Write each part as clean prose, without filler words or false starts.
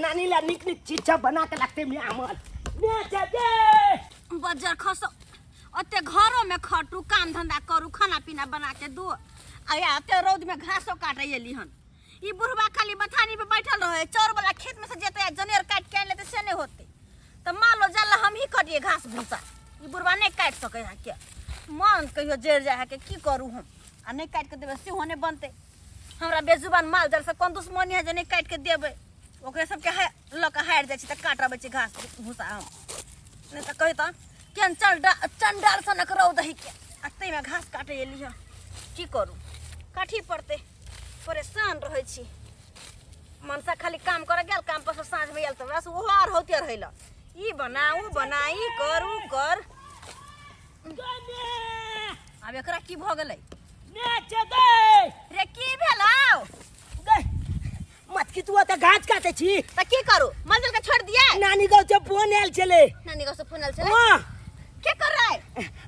नानी ला नीक नीक चीज सब बना के रखते में हमर ने छै गे। बज्जर खसो, ओते घरो में खटू, काम धंधा करू, खाना पीना बना के दो, आ या ओते रौद में घासो काटे एली हन। ई बुढ़वा खाली बथानी पे बैठल रहे, चौर वाला खेत में से जेते आ जनेर काट के आनि लेते से नहीं होते। त मालो जाला हम ही कटिए घास भूसा, ई बुढ़वा नहीं काट सके है के। मन कहियो जरि जाए है के, की करू हम? आ नहीं काट के देबै सेहो नहीं बनते। हमरा बेजुबान माल जाल से कोन दुश्मनी है जे नहीं काट के देबै? ओकरे सबके लऽ के हारि जाइ छी तऽ काटबै छी घास भूसा हम। नहीं तऽ कही तऽ केहन चंडाल सनक रौद है के, आ ताहिमे घास काटे एली हँ। की करू, काटही पड़तै। परेशान रहै छी। मनसा खाली काम करे गेल, काम पर से साँझ में आयल तऽ बस ओहो आर होते रहै ल, ई बना ऊ बना, ई कर ऊ कर। आब एकरा की भऽ गेलै रे? की भेलौ? मत की तू ओतऽ घास काटे छी। तऽ की करू, मंजिल के छोड़ दिया? नानी गाँव से फोन आयल छलै। नानी गाँव से फोन आयल छलै? हाँ। के कर रहे?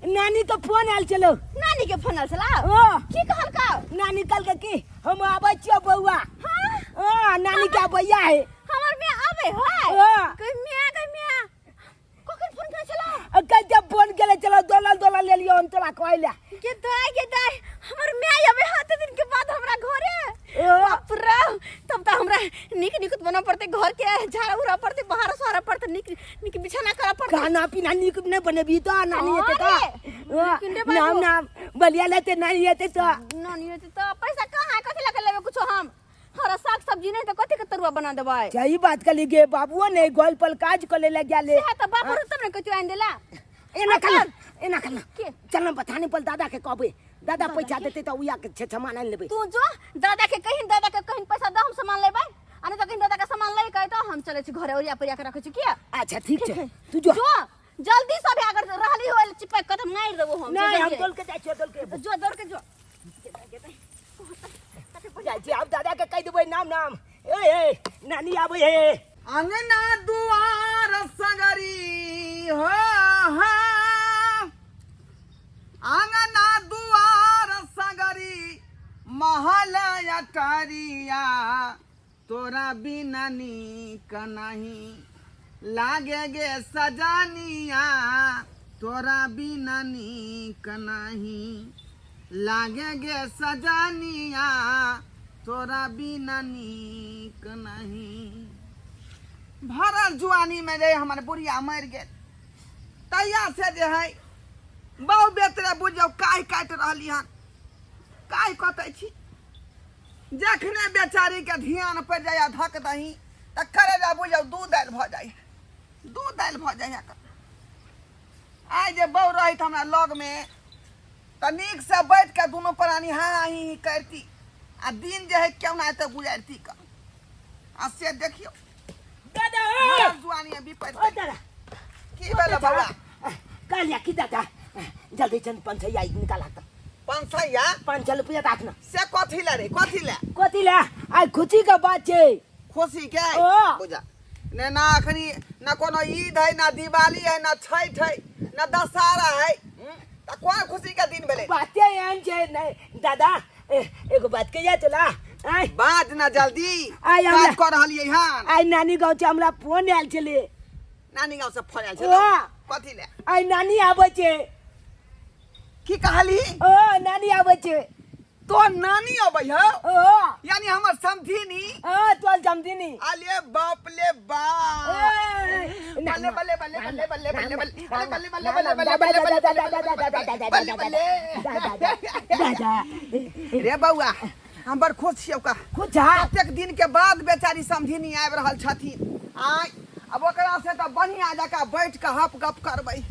नानी के फोन आयल छलै। नानी के फोन आयल छला? हाँ। की कहलकौ? नानी कहलकै कि हम आबै छियौ बौआ। हाँ? हाँ, नानी के भैया है। हमर मियाँ आबै है? हाँ। गै मियाँ, गै मियाँ, कखन फोन केने छला? कल जब फोन केले चलो दोलल दोलल ले लियो, हम तोरा कहले। गे दाई, गे दाई, हमर my आबै हाथ दिन के बाद हमरा घरे। बाप रे, तब त हमरा नीक नीक बनऽ पड़तै, घर के झाड़ा उड़ा पड़तै, बाहर सोहरा पड़तै, नीक नीक बिछाना करऽ पड़तै। खाना पीना नीक नहि बनेबी तऽ नानी एतै तऽ? अरे, किंडे बाबू। नाम नाम बलिया लेते, नानी एतै तऽ। नानी एतै तऽ पैसा कहाँ, कथी लऽ के लेबै कुछो हम? हरा साग सब्जी नहीं तो कथी के तरुआ बना देबै? सही बात कहली गे, बाबुओ नहीं गोल पर काज करे लग गेले। सेहा तऽ बाबू तब ने कथी आनि देला। एना कर, एना कर। के? चल ना बताने पर दादा के कहबे, दादा पैसा देते तो उया के छे सामान आनि लेबै। तू जो दादा के कहिन, दादा के कहिन पैसा दो, हम सामान लेबै। आ नहीं तो कहिन दादा के सामान ले के तो हम चले छी घरे, ओरिया परिया के रखै छी किया। अच्छा ठीक छै, तू जो। जो जल्दी सब अगर रहली हो चिपक के तो मारि देबो हम। नहीं, हम दौड़ के जाइ छियै, दौड़ के। जो दौड़ के जो। जाइ छी आब दादा के कहि देबै नाम नाम। ए ए नानी आबै हे। अंगना दुआर सगरी हो हो, अंगना दुआर सगरी महल अटरिया, तोरा बिना नीक नहीं लागे गे सजनिया, तोरा बिना नीक नहीं लागे गे सजनिया, तोरा बिना नीक नहीं। भरल जुआनी में जे हमर बुढ़िया मरि गेल, तहिया से जे है बहु बेतरे बुझियौ काहि काटि रहली हन, काहि कटै छी। जखने बेचारी के ध्यान पड़ि जाइए धक दही तऽ करेजा बुझियौ दू दालि भऽ जाइए, दू दालि भऽ जाइए। आइ जे बहु रहैत हमरा लगमे तऽ नीकसँ बैठ कऽ दुनू प्राणी हाँ हाँ ही ही करती आ दिन जे है केना एतऽ गुजारती कऽ। आ से देखियौ दादा भरल जुआनी में विपैत। ओ दादा, की भेल बौआ? कहलिया की दादा, जल्दी चंद 500 निकाल हाथ। 500? 500 रुपया राख ना। से कथी ले रे, कथी ले? कथी ले? आइ खुशी के बात छै। खुशी के? ओ। बुझा ने ना अखनी ना कोनो ईद है, ना दिवाली है, ना छठ है, ना दशहरा है, त कोन खुशी के दिन भेलै? बाते एहन छै नहीं दादा। एगो बात कहिया चला आइ। बाज ना जल्दी। आइ हमरा काज कर रहलियै हन। आइ नानी गाँव से हमरा फोन आयल छलै। नानी गाँव से फोन आयल छलै? ओ। कथी ले? आइ नानी आबै छै। की कहली? ओ नानी आबै छै। तो नानी अबै हौ? ओ। यानी हमर समधिनी? हां, तोर समधिनी। अले बाप ले बाप। ए, बल्ले बल्ले बल्ले बल्ले बल्ले बल्ले बल्ले बल्ले बल्ले बल्ले बल्ले बल्ले बल्ले बल्ले बल्ले दादा रे बौआ, हम बड़ खुश छियौ का। खुश हा? कतेक दिन के बाद बेचारी समधिनी आबि रहल छथिन। आय अब ओकरा से तऽ बढ़िया जकाँ बैठ के हप गप करबै।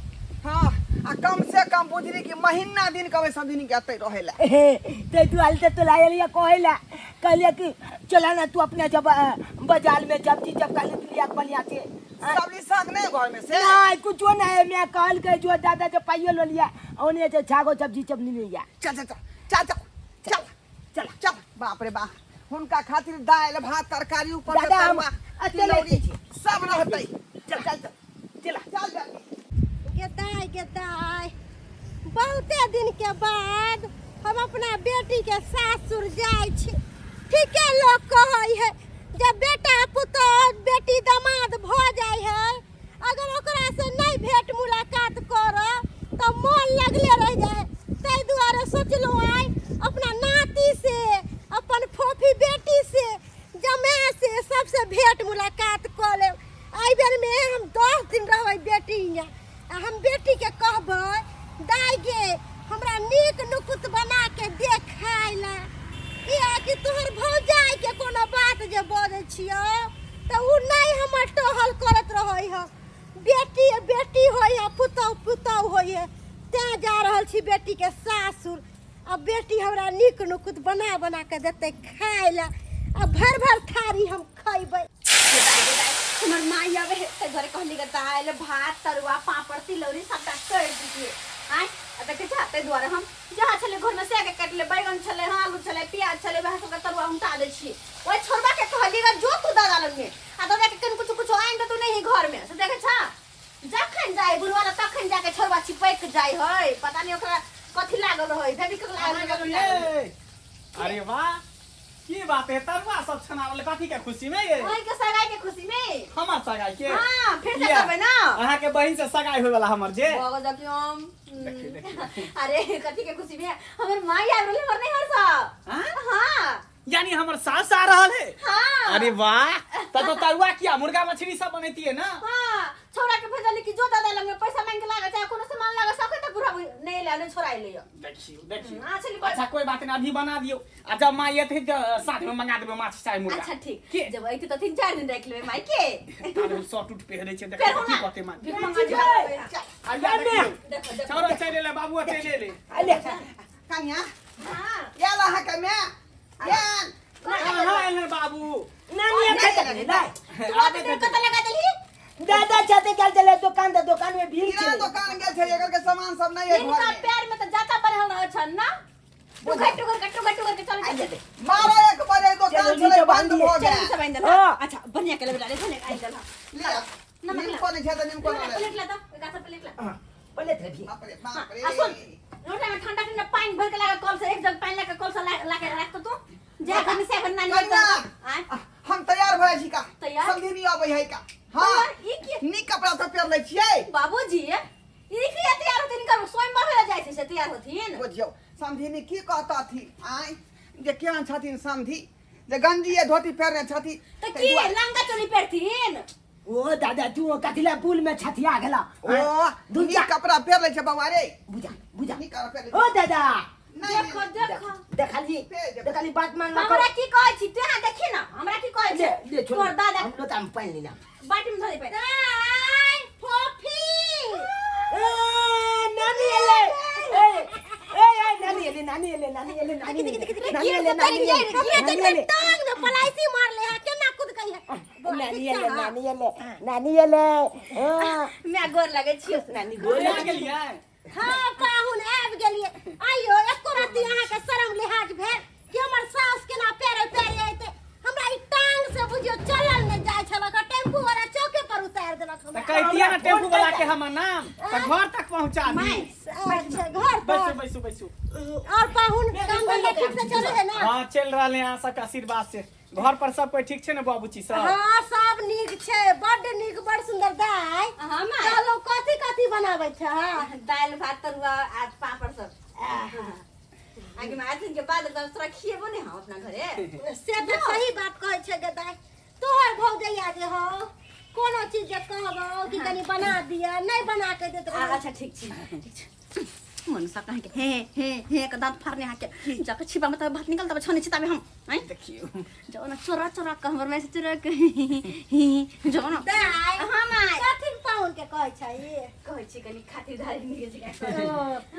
हाँ, आ कम से कम बुझली कि महीना दिन कहबै समधिनी के एतै रहै लए। ते तू आयल तऽ तोला एलियै कहै लए, कहलियै कि चला ना तू अपने जब बाजार में जब चीज जब कहली तू लिया के बनिया से। सब्जी साग नहीं घर में से? नहीं, कुछो नहीं। मैं कहल के जो दादा जो पाइयो लो लिया, ओने से छागो सब्जी सब नहीं लिया। चल चल चल चल चल चल चल चल। बाप रे बाप, हुनका खातिर दालि भात तरकारी ऊपर से दादा, हम तरुआ, अकेले तिलौरी छी। सब रहतै। चल चल चल चल चल जल्दी। गे दाय, गे दाय, बहुते दिन के बाद हम अपना बेटी के सासुर जाइ छी। ठीके लोग कहै है जब बेटा पुतोह बेटी मुलाकात कऽ लेब। एहि बेरमे हम 10 दिन रहबै बेटी हियाँ, आ हम बेटीके कहबै, दाइ गे हमरा नीक नुकुत बना के दे खाय ला, कियाकि तोहर भौजाइके कोनो बात जे बजै छियौ तऽ ओ नहि हमर टहल करैत रहै है। बेटी बेटी होइ है, पुतहु पुतहु होइ है। तैँ जा रहल छी बेटीके सासुर, आ बेटी हमरा नीक नुकुत बना बना के देतै खाय ला, आ भरि भरि थारी हम खैबै। हमर माई आवे है ते घरे कहली के दाल भात तरुआ पापड़ तिलौरी सबटा कर दीजिए। आय आ देखे छा ते दुआरे हम जहाँ छले घर में से के कटले बैगन छले, आलू छले, प्याज छले, वएह सबके तरुआ उनटा दै छी। ओइ छोरबा के कहली गे जो तू दादा लग में, आ दादा के कन कुछ कुछ आइन दे तू नहीं घर में। से देखे छा जखन जाय बुढ़वा ला तखन जाके छोरबा चिपक जाय है, पता नहीं ओकरा कथी लागल है, भेबी के लागल है। अरे वाह की बात है, तरुआ सब छना रहल कथी के खुशी में ये? ओहि के सगाई के खुशी में। हमर सगाई के? हां, फिर से किया? करबै ना। अहाँ के बहिन से सगाई होय वाला हमर जे। भगो देखियो हम। देखियो, देखियो। अरे कथी के खुशी में हमर माई आबि रहल हमर नहीं हर सब। हाँ? हां। यानी हमर सास आ रहल है। हां। अरे वाह, तब तो तरुआ किया मुर्गा मछली सब बनैती है ना? हां, छोरा के भेजली कि जो दादा लग में पैसा मांग के लागे चाहे कोनो सामान लागे सके त बुढ़ा नहीं ले छोरा ले। देखियो, देखियो। हां, चली। अच्छा कोई बात नहीं, अभी बना दियो, आ जब माँ ये थे साथ में मंगा देबे माछ चाहे मुर्गा। अच्छा ठीक। के? जब आइते त 3-4 दिन रख लेबे माई के। तारे सौ टूट पहिरे छै, फेर देखो होना। की कहते माँ। भीख मंगा देबे। आइया देखियो। देखो, देखो। छोरा चले ले बाबू चले ले। अले कन्या। हां। ये ला हके में। ये। कहां आयल है बाबू? नानी अब खेत ले ना। तू आते देर कत लगा देलही? दादा चाहते चल चले दुकान, तो दुकान में भीड़ किराना छे। दुकान गेल छै, एकर के सामान सब नहीं है घर इनका में। प्यार में तो जाता बढ़ल रहल छन ना। टुकर टुकर के टुकर टुकर के चल चल। मारो एक बार दुकान चलो, छले नीचे बंद बांध हो चल गया। नीचे बांध दे। हाँ। अच्छा बढ़िया के बेटा, देखो ने आई गल। ले। नमक ला। निमको नहीं छै त निमको ना ले। प्लेट ला दो, एक आधा प्लेट ला। हां, प्लेट रे भी। बाप रे बाप रे। आ सुन, लोटा में ठंडा ठंडा पानी भर के लागा कल से, एक जग पानी लाके कल से लाके रख तो तू। जा घर में से घर नानी कन्या, आय। हम तैयार भए छी का? तैयार? समझी नहीं आबै है का? हां। तैयार? ई की? नीक कपड़ा सब पहिर लै छियै। बाबूजी, ई की तैयार होथिन कर स्वयं बाबे जाइ छै से तैयार होथिन। बुझियौ समधिनी की कहतथि आय जे केहन छथिन समधि, जे गंजी आ धोती पहिरने छथि। त की लंगा चोली पहिरथिन? ओ दादा तू कथिला पुल में छथिया गेला? ओ दूजा नीक कपड़ा पहिर लै छै बौआ रे। बुझा बुझा। नीक कपड़ा पहिर लै ओ दादा नहीं, देखो, नहीं। देखो। देखली, भेज। देखली बात मान ला। हमरा की कहै छी तू? यहाँ देखी ना हमरा की कहै ले छी? ले छोड़। तोहर दादा हम लोटा में पानी लेना। बाटी में धरे पे। दाइ फोफी। ए नानी एले। ए ए ए नानी एले, नानी एले, नानी एले, नानी एले, नानी एले, नानी एले, नानी एले। टांग में पलाइसी मार ले है, केना कूद गई है? नानी एले, नानी एले, नानी एले। हां मैं गोर लगे छी। नानी गोर आ लगे। गेलियै? हाँ पाहुन आबि गेलियै। आइयो एको राति अहाँके शरम लिहाज भेल कि हमर सास केना पैरे पैरे अयतै? हमरा ई टांग से बुझियौ चलल नहि जाइ छलक, टेम्पू वाला चौके पर उतारि देलक त हमरा। कहतियै ना टेम्पू वाला के हमर नाम त घर तक पहुंचा दी। अच्छा घर पर। बैसू बैसू बैसू। और पाहुन काम धंधा ठीक से चले है ना? हाँ चल रहल है अहाँ सबके आशीर्वाद से। घर पर सब कोई ठीक छै ने बाबूजी सब? हाँ सब नीक छै, बड नीक, बड सुंदर। दाइ हाँ माय। कहलहुँ कथी कथी बनाबै छै? दालि भात तरुआ आ पापड़ सब। आगे में आए के बाद तब तोरा खिएबो नहीं हम अपना घरे। से तऽ सही बात कहै छै गे दाइ। तोहर भौजैया जे हौ कोनो चीज जे कहबौ कि कनि बना दिअ, नहीं बना के देत रहौ। अच्छा ठीक छै, ठीक छै। मनुष्य कहे के हे हे हे के दांत फाड़ने हाके जाके छिपा में तब भात निकल तब छने छिताबे हम। हैं देखियो जाओ ना चोरा चोरा के हमर में से चोरा के जाओ ना। दाइ हां माय। कथी पाहुन के कहै छै? कहै छी कनि खातिरदारी निक छै।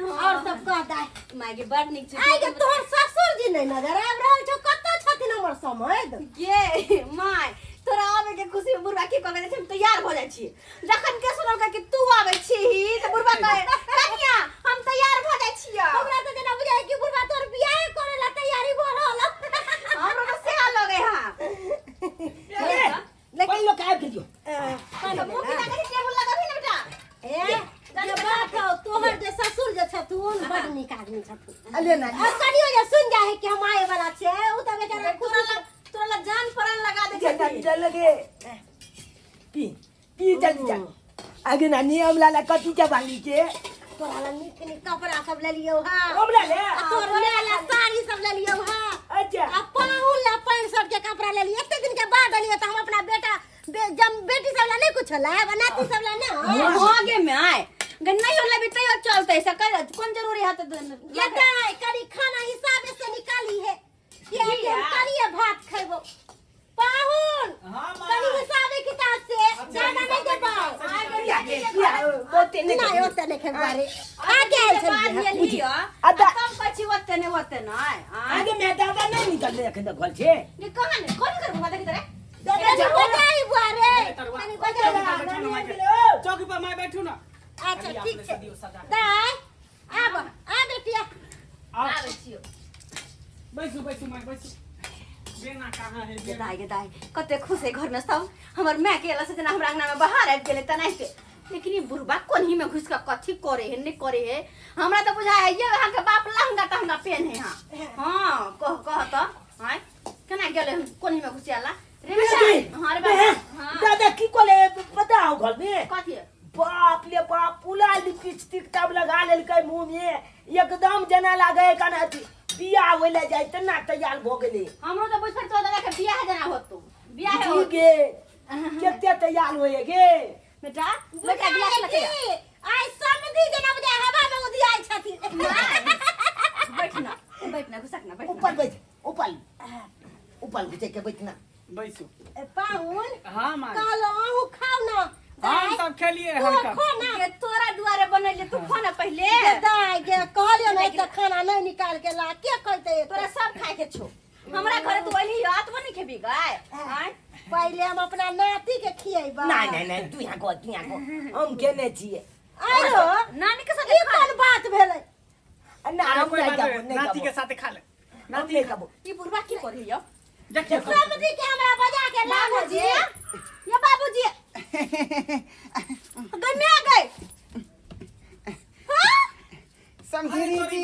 और सब कह दाइ। माय के बड़ नीक छै। आइ के तोहर ससुर जी नहीं नजर आबि रहल छौ, कतऽ छथिन हमर समैद? गे माय तोरा आबे के खुशी में बुढ़वा की कहै छै हम तैयार भ जाइ छी। जखन के सुनल कि तू आबै छी त बुढ़वा कहे कनिया हम तैयार भ जाइ छियै। हमरा त जेना बुझाइ कि बुढ़वा तोहर बियाह करे ला तैयारी भ रहल। हमरो त सेहा लगे हां। लेकिन लोग आबि गेलियो। मुँह की लगे टेबुल लगाबी ना बेटा। ए जे बात हौ तोहर जे ससुर जे छथुन बड नीक आदमी छथुन। अले नानी। और कनियो जे सुन जाइ है कि हम आए वाला छै, उ त बेचारा तोरा ला तोरा ला जान प्राण लगा दे जे नानी डर लगे। पी पी जल्दी जा। आगे नानी हमरा ला कथी के बाली के? तोरा ला नीक नीक कपड़ा सब लेलियौ हां। हमरा ले? आ तोर माय ला साड़ी सब लेलियौ हां। अच्छा। आ पाहुन ला पैंट शर्ट के कपड़ा लेलियै। एते दिन के बाद एलियै त हम अपना बेटा जम बेटी सब ला नहीं कुछ होला नाती सब ला ना। हो गे में आए गे नहीं होला भी तैयो चलते, ऐसा कर कौन जरूरी है तो ये दाई करी खाना हिसाब से निकाली है कि हम करिए भात खैबो पाहुन। हाँ, माँ। करी हिसाब किताब से ज्यादा नहीं देबो। ओते नहीं नहीं ओते नहीं खेबो रे खा के आयल बाद छलियै। ये लियो अदा- कम कछि ओते ने ओते न आए। आगे मैं दादा नहीं निकलले अखन तक घर छे। ये कहाँ ने कौन कर बुआ देखि तरे। तनी बजाई बुआ रे, तरुआ। तनी बजाई। चौकी पर बैठू ना माय के। चौकी पर माय बैठू ना। अच्छा अभी ठीक अपने छै से दियौ सजा। दाई आब आ बेटिया। आओ, आबै छियो। बैसू बैसू माय बैसू। बेना कहाँ है गे बेना? दाई गे दाई कते खुश है घर में सब, हमर माय के एला से जेना हमरा अंगना में बाहर आबि गेलै तेनाहिते। लेकिन ई बुढ़बा कोन्ही में घुसि के कथी करे है नहीं करे है, हमरा तऽ बुझाइ है ये अहाँके बाप लहंगा तहंगा पेन है। हाँ हाँ कह कह तऽ आँय केना गेलै हम कोन्ही में घुसियाला रे बेटा। हाँ रे बाबा हाँ। दादा की कोले पता हो घर में? कथी? बाप ले बाप पूरा लिपस्टिक तब लगा लेलकै मुंह में, एकदम जना लागे कन अथी बियाह होय ले जाय तना तैयार भ गेलै। हमरो तऽ बुझि पड़तो दादा के बियाह जेना होतो, बियाह जी होतो। गे केते तैयार होय गे बेटा बेटा गिलास बुझाइ लके की आइ समधी जेना बुझाइ हवा में उधियाइ छथिन। बैठ ना बैठ ना घुसक ना बैठ ना। ऊपर बैठ ऊपर ऊपर घुसे के बैठ ना। बैसू। ए, पाहुन हाँ माय। कहलो अहूँ खाउ ना। हम सब खेलिए तू हल्का। खो ना। के तोरा दुआरे बनैले तू खो ना पहिले। गे दाई गे कहलियो नहीं तऽ खाना नहीं निकाल के ला के खैतै? तोरा सब खाए के छौ, हमरा घरे तू अइली आत्मा नहीं खेबी गाय आय। पहिले हम अपना नाती के खियेबै। नहीं नहीं नहीं तू यहाँ को तू यहाँ को हम केने छियै। आरो नानी के साथे ई कोन बात भेलै? ना हम कोई नहीं बात जाबो नहीं, नहीं नाती जाबो के साथे खा ले। हम नहीं जाबो। ई बुढ़बा की करी यो? देखिए समधी के हमरा बजा के लाबू बाबूजी जी। ये बाबूजी गए में आ गए। हाँ? समधिनी जी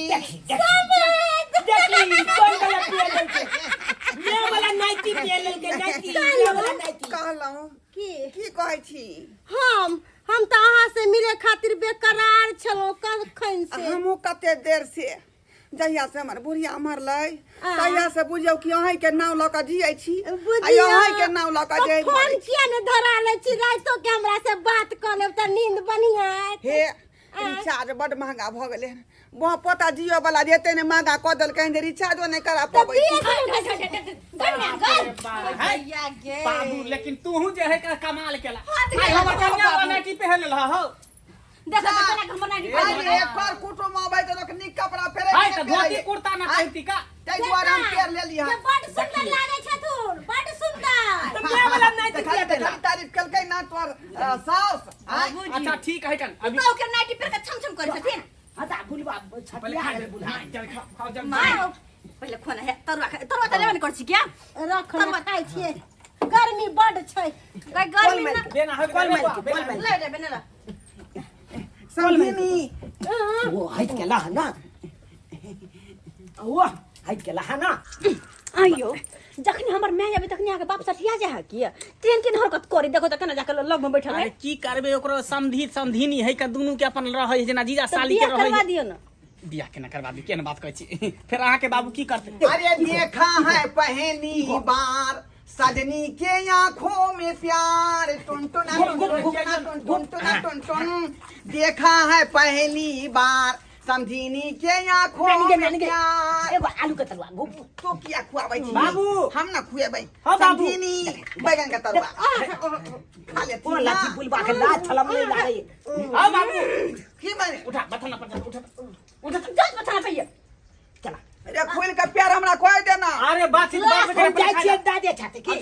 देखी देखी देखी कोन वाला पिए लेलकै? ये वाला नाइटी पिए लेलकै, नाइटी ये वाला नाइटी। कहलहुँ की की कहै छी? हम तऽ अहाँ से मिले खातिर बेकरार छलहुँ कखन से। हमहूँ कते देर से जहिया से हमर बुढ़िया मरलै तहिया से बुझियौ कि अहीं के नाम लऽ कऽ जियै छी आ बुझियौ, अहीं के नाम लऽ कऽ तऽ जे फोन मरै छी। किया ने धरा लै छी? रातिो के हमरा से बात कऽ लेब तऽ नींद बढ़िया आयत। हे रिचार्ज बड महंगा भऽ गेलै हन। बह पोता जियो वाला जे एते ने महंगा कऽ देलकै हन जे रिचार्जो नहि करा तऽ पबै छी। बीस भैया गे बाबू लेकिन तूहू जे है कमाल केला। हाथ आइ हमर गेला कन्या बाबू। नाइटी पहिन लेलह हौ। देखो तऽ केना हमर नानी अरे एकर कुटुम अबै तऽ लोक नीक कपड़ा पहिरै हाय कि तऽ नहि धोती पहिरै? कुर्ता ना आइ, पहिरती का? ताहि दुआरे हम पहिर लेली हन। ये बड सुंदर लागे छथुन, बड सुंदर। तऽ मैं वाला नाइटी खाली पिए देला। खाली तारीफ केलकै ना तोहर साउस। आइ, अच्छा ठीक है कन अभी तो के नाइटी पहिर के छम छम करै छथिन। हता बुलबा पहिले छटिया खा गेल ले बुलबा। चल खा खाओ जल्दी। माय पहिले खोना है तरुआ खा, तरुआ तऽ लेबे ने करै छी क्या? रख ने खाइ छियै, गर्मी बड छै। गई गर्मी ना बेना हो कॉल मारि के, कॉल मारि ले ले बेना ला। समधिनी वो हट के लाह ना, वो हट के लाह ना। आइयो जखनी हमर माय आबे तखनी अहाँके बाप सठिया जाय है की केहन केहन हरकत करी देखो तऽ केना जाके लग में बैठल है। अरे की करबे ओकरो समधी समधिनी है के दुनू के अपन रहै है जेना जीजा तऽ साली के बियाह रहै करवा है। दियौ ना। बियाह केना करवा दी, केना बात कहै छी? फेर अहाँके बाबू की करतै? अरे देखा है पहली बार सजनी के आंखों में प्यार टुन टुना टुन टुना टुन टुन टुना टुन टुन। देखा है पहली बार समझिनी के आंखों नानी गे में नानी गे प्यार। एगो आलू के तरुआ घुप। तू किया खुआबै छी? बाबू। हम ना खुएबै। हाँ, बाबू। समझिनी बैगन के तरुआ खा लेती ओ ना। लाठी बुलबा के लाज छलम नहीं लागे। आओ बाबू की माने? उठा बथाना पर जा, उठा उठा जाउ बथाना पे चला। अरे खोल के प्यार हमरा खोए देना। अरे बातचीत बात हम जाइ छियै दादे छाते की।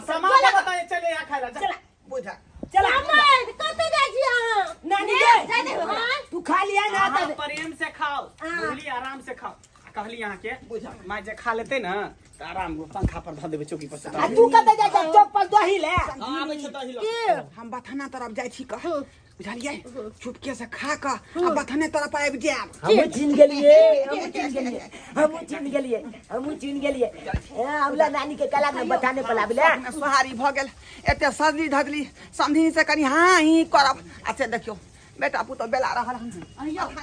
सामान बताए चले यहाँ खाए ला जा। चला बुझा चला। अमर कतऽ जाइ छी अहाँ? नानी गे जाय दे ओकरा। तू खा लिया ना अहाँ तब प्रेम से खाओ बुझली, आराम से खाओ। आ कहली अहाँ के बुझा। माय जे खा लेते ना तऽ आराम पंखा पर धऽ देबै चौकी पर से। आ तू कतऽ जाइ छ? चौक पर दही ले। हाँ, आबै छै दही लऽ। हम बथाना तरफ जाइ छी कह बुझलियै, चुपके से खा कऽ आ बथाने तरफ आबि जायब। हमहूँ चिन्ह गेलियै, हमहूँ चिन्ह गेलियै, हमहूँ चिन्ह गेलियै, हमहूँ चिन्ह गेलियै। हमरा नानी के कला में बताने पर आबले। अपने सोहारी भऽ गेल, एते सजली धजली समधिनी से कनि हाँ ही करब। अच्छा देखियौ बेटा पुतोह बेला रहल हन।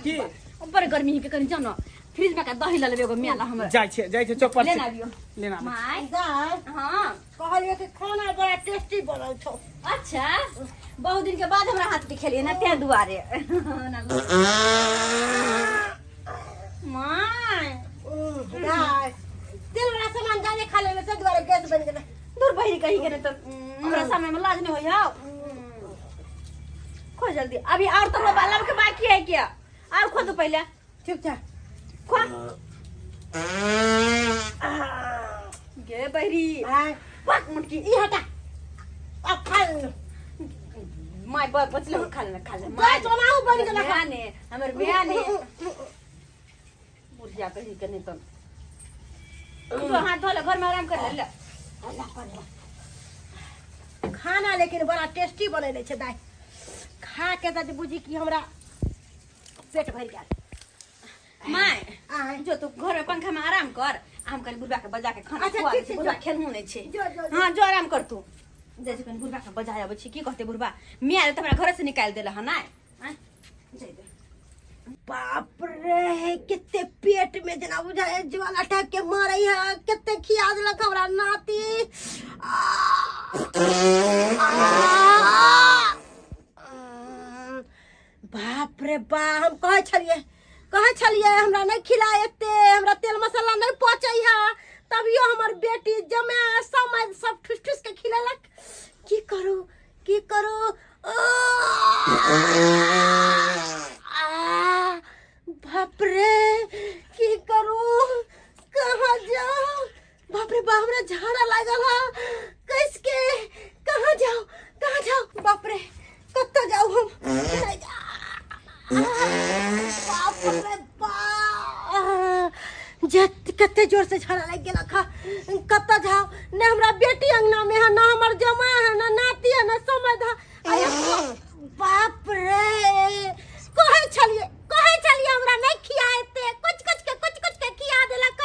की बड़ गर्मी के कनि जाउ न फ्रिज में का दही ल लेबै एगो म्याला हमरा। जाइ छै चौक पर लेना आबियौ लेना आबियौ। My दाय हाँ कहलहुँ के खाना बड़ा टेस्टी बनल छौ। अच्छा, बहुत दिन के बाद हमरा हाथ के खेलिए ना, तें दुआरे। माय दाय, तेल वाला सामान जाने खा लेले से दुआरे गैस बन गेलै। दूर बहिरी कहीं के नहीं तो हमरा सामने में लाज नहीं होई हाउ। खो जल्दी, अभी और तो बाला के बाकी है क्या? और खो तो पहले। ठीक छै। खो गे बहिरी। आय। पक मुटकी। ई हटा, अब खा ले। My बचले खा ले, खा ले। दाय, चोनाउ बन गेलै। बिया ने हमर बिया ने बुढ़िया कहीं के नहीं तो तू हाथ धो ले, घर में आराम कर ले, ले। अल्लाह पर खाना लेकिन बड़ा टेस्टी बनैले छै दाय, खा के तऽ बुझी कि हमरा पेट भरि गेल। My आय। जो तू घर में पंखा में आराम कर, हम कनी बुढ़बा के बजा के खाना अच्छा, खुआ ठीक दै छी। छै, बुढ़बा जो। खेलहु नहि छै। जो, जो, जो। हाँ, जो आराम कर तू। जाइ छी कनी बुढ़बा के बजा आबै छी। की कहते बुढ़बा? मियाँ तऽ हमरा घरे से निकालि देला हन। आय आय जाइ दे। बाप रे, कते पेट में जेना बुझाय ज्वाला टाइप के मारै है। कते खिया देलक हमरा नाती। आ, आ, बाप रे बा, हम कहै छलियै, कहै छलियै हमरा नहि खिला एते, हमरा तेल मसाला नहि पचै है, तभियो हमर बेटी जमे समय सब ठुस ठुस के खिलेलक। की करू, की करू? आ, आ, बाप रे, की करू, कहाँ जाऊँ? बाप रे बाप, हमरा झाड़ा लागल है कस के। कहाँ जाऊँ, कहाँ जाऊँ? बाप रे, कतऽ जाऊँ हम? नहीं जा- बाप रे बाप, जत कते जोर से झाड़ा लागि गेलक हा। कतऽ जाऊ? ने हमरा बेटी अंगना में है, ना हमर जमा है, ना नाती है, ना समझ है। अरे बाप रे, कहै छलियै, कहै छलियै हमरा नहि खिया एते, कुछ कुछ के, कुछ कुछ के खिया देलक। आ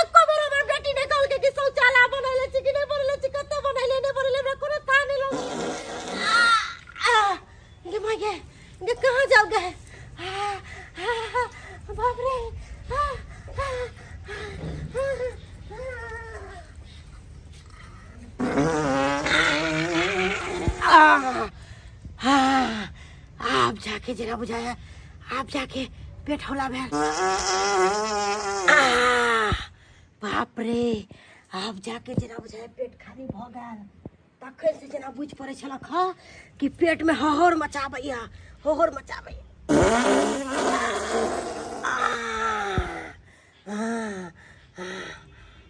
एको बेर हमर बेटी नहि कहलकै कि शौचालय बनैले छी कि नहि बनैले छी, कतऽ बनैले, नहि बनैले, हमरा कोनो था नहि लगल। आ, गे माय गे, गे कहाँ जाऊ गे? आ, आ, आ, बाप रे, आ, आ, आ, आ, आ, आब जाके जेना बुझाया आब जाके पेट हौला भेल। आ, बाप रे, आब जाके जेना बुझाया पेट खाली भऽ गेल। तखन से जेना बुझि पड़ै छलक हँ कि पेटमे हहोर मचाबैया, होहोर मचाबैया। आ, आ, आ,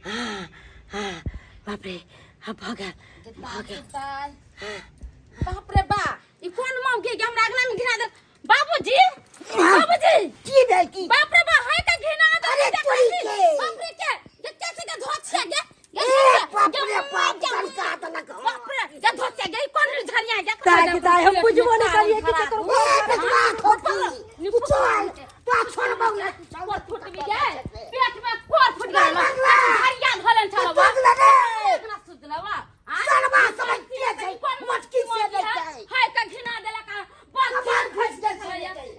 आ, आ, बाप रे, आब भऽ गेल, भऽ गेल। बाप रे बा, ई कोन मौगी के हमरा अंगना में घिना दे? बाबूजी, बाबूजी। की भेल की? बाप रे बा, है का घिना दे। अरे तोरी के। बाप रे के जे कैसे के धोत छे गे? ए बाप रे बाप, तनका तनक। बाप रे, जे धोत छे गे, ई कोन झरिया गे? ताकि ताइ हम बुझबो नहि करियै कि केकर। ए बेटवा खोटी, तू चल, तो छोड़बौ ने। कोर फुट गेल, पेट में कोर फुट गेल, झरिया धोलन छलवा। पगला रे। इतना सुतलवा। सरवा समझ के छै, मटकी से दै छै। हाय का घिना देलक आ, बस। कपार फसि गेल छै।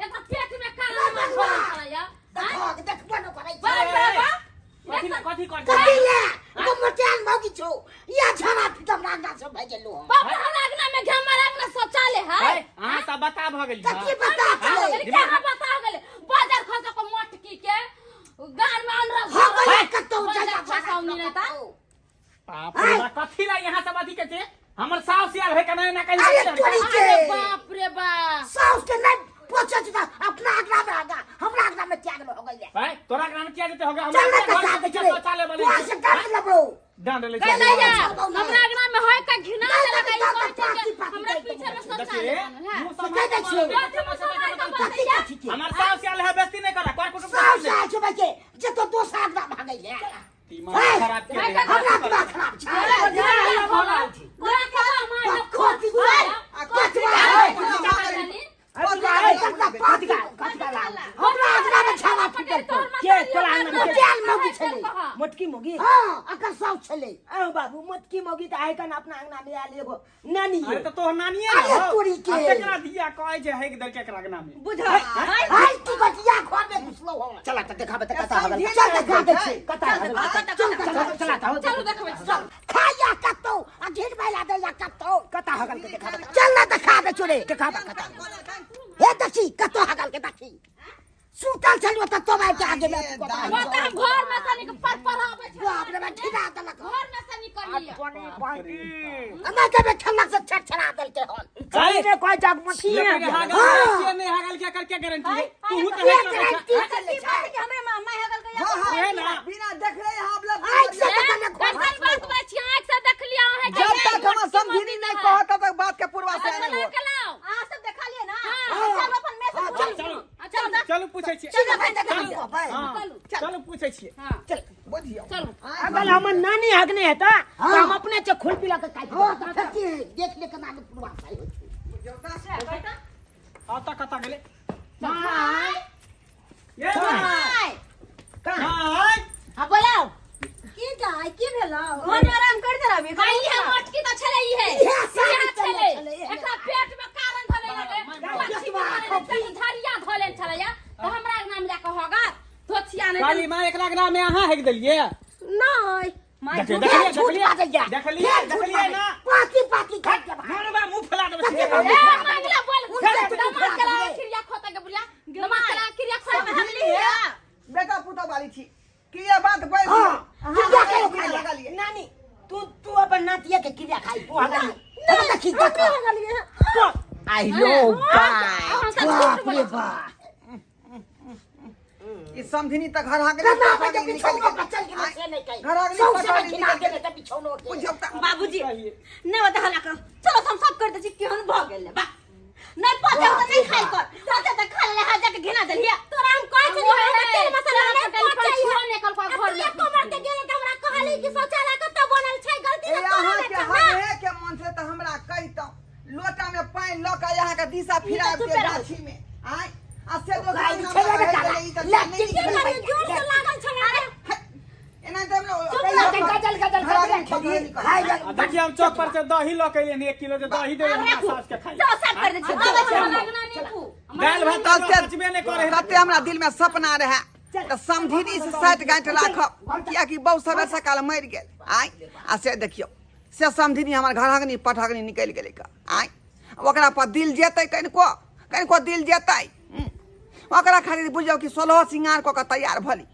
एकर पेट में काला माछ धोलन छलैया। देखो, देखबो न करै छै। बाप रे बाप। कथी कथी कर? कथी ले गो मचान मौगी छौ या छाना फिटम रांगा से भेजलु हम। बाप रे, हमरा अंगना में घेमर अंगना शौचालय है। है, अहाँ सब बता भऽ गेली। कथी बता छलै? क्या बता गेलै? बाजार खसा को मटकी के गान में अनरल। हो गेलै, कतौ बाजार जगह खसाउनी नहि तऽ। बाप रे बाप, कथी ला यहाँ सब अथी के छै? हमर साउस आयल है कना ना कहीं। अरे तोरी के। अरे बाप रे बाप, साउस के नहीं पोछे छै त अपना अंगना में आगा, हमरा अंगना में त्याग हो गइले। भाई, तोरा ग्राम किया जेते होगा? चल ना, हमरा कथा घर दे के छलै शौचालय बने तोरा से डांट लेबौ। डांट ले। कहलैया छोड़बौ नहि। हमरा अंगना में होय का घिना नहि, देलक। नहि, ई कहै छै पाती, कि पाती हमरा दै पीछे में देबौ। शौचालय बनल है। मुँह से सम्हार दै के छियौ। बोलो। कथी कथी के? हमर साउस आयल है, बेइज्जती नहि करा कर कुटुंब। साउस आयल छै बच्चे जे तो दोसर अंगना भागै ले। दिमाग खराब के। हमरा दिमाग खराब छै? खोती छै कथवा हमरा अंगना में छाना फुटल के तोरा अंगना में? तेल मौगी छलै। मोटकी मौगी? हाँ, अकर साउस छलै। अहो बाबू, मोटकी मौगी तऽ आइ कन अपना अंगना में आयल एगो नानी। अरे तऽ तोहर नानिये अरे ने हौ। तोरी के। आ केकरा दिया कहै छै हेक दर केकरा अंगना में? बुझ हाय, तू बटिया घर में घुसलो हो। चला तऽ देखाबे तऽ कता हगल। चल, देखा दै छै। कता हगल? चल, चला, चला तऽ चलू, देखबै, चल। खाया कतौ। हगल के देखा चल ना देखा दे चोरे देखा कतौ हे देखी कतौ हगल के देखी सुतल छलु त तो भाई के आगे में ये अथी कऽ दाई। वो तऽ हम घर में से निक पर पर आबै छै। बाप रे बा खिला देलक घर में से निकलिए। अना के खेलक से छड़छड़ा देलकै हन अरे, ने कोई जगमती लकड़ी हागल के नहीं हागल के एकर क्या गारंटी है तू तो के है गारंटी अच्छा, चले की छै बात कि हमरे मामा हेगल के हाँ हाँ है ना? बिना देखले यहाँ आप लोग आँख से देखल कैसन बात बा छी आँख से देख लिया अहाँ जब तक हम समझिनी नहीं कहो तब तक बात के पूर्वा से नहीं हो के लाओ अहाँ सब देखा लिए ना हाँ। चल अपन में से हाँ, चल चलू। चल चलू पूछै छियै चल भाई देखा भाई हाँ, चलू पूछै छियै चल बुझियो चलू। अगर हमर नानी हगने हेता त हम अपने से खुल पिला के काटि हां त फिर की देख ले के नानी पूर्वा सही होइ छै आता कता गेलै माय ये माय कहाँ माय हां बोलाओ की दाइ की भेलौ घर में आराम कर दे रही भाई ये मटकी तो छले ई है इहे सारी इहे छलै, छलै इहे। एकरा पेट में कारण धले रहे मच्छी झरिया धले छलै या तो हमरा नाम जा के होगा धोछिया नहीं काली माँ एकरा अंगना में अहाँ हेक देलियै नहि माय देखिए, झूठ देखलिए, झूठ देखलिए, बाजैया देखलिए, फेर झूठ देखलिए बाजैया। ना। पाती पाती खा के भाई मानो बा मुंह फैला देबै कथी छै। बाजै? ए मांगला बोल उनसे तू दमाद फैला कला देबै। क्रिया खोता के बुढ़िया दमाद कला क्रिया खोता में हम लिया बेटा पुतो वाली छी कि ये बात बोल हां अहाँ क्रिया कयो बिना खाइया लगा लिए। नानी तू तू अपन नातिया के क्रिया खाई तू हगली हम देखी देख हम हगलिए आइयो बाय अहाँ सब झूठ बाप रे बोलै छी। बाप ई समधिनी त घर हाके कना बजे बिछौनो पर चल गेलै से नहीं कही घर आगे सौंसे पटारी में खिला निकल देने त बिछौनो के बुझियो त बाबूजी नहीं बता हला करो चलो हम सब कर दे छी केहन भ गेल बा नहीं पचल त नहीं खाइ कर पचल त खा ले हा जाके घिना देलिया तोरा हम कहै छलियै हमरा तेल मसाला नहि पचै है निकल को आ घर तू में एको बार के गेलै तऽ हमरा कहली कि शौचालय कतऽ बनल छै गलती ए तऽ तोरा अहाँ ने के छौ ना हगे के मन से त हमरा कहितौ लोटा में पानि ल के अहाँ के दिशा फिरा चुपे के रहू। गाछी में आय आ से दोसर गाय अंगना छेबे में ने रहि काला। गेलै, ई त ले, नहि चिल्ली निकलै। की करियै जोर से लागल छलै अरे एना त हम लोग चुप रह गजल गजल घर आगे गजल पकड़े निकल। हाय आ देखिए हम चौक पर से दही लऽ के एलियनि 1 किलो जे दही देबै आब हमरा राखू सास के खाइ चलो सब कर दे छी आबै छी हमरा अंगना नीकू दालि भात तते पचबे नहि करै है तते हमरा दिल में सपना रहे तऽ समधिनी से साठि गाँठ राखब कियाकि बहु सबेर सकाल मरि गेल आय आ से देखियौ से समधिनी हमर घरहगनी पटहगनी निकलि गेलै क आय ओकरा पर दिल जेतै कनिको कनिको दिल जेतै ओकरा खातिर बुझियौ कि सोलहो सिंगार कऽ कऽ तैयार भली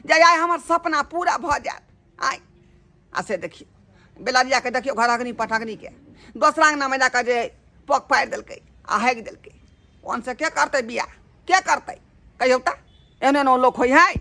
जे आइ हमर सपना पूरा भऽ जायत आय आ से देखियौ बेलरियाके देखियौ घरहगनी पटहगनीके दोसरा अङ्गनामे जा कऽ जे पग पारि देलकै आ हाकि देलकै ओनसँ के करतै बियाह के करतै कहियौ तऽ एहन एहन लोक होइ हइ।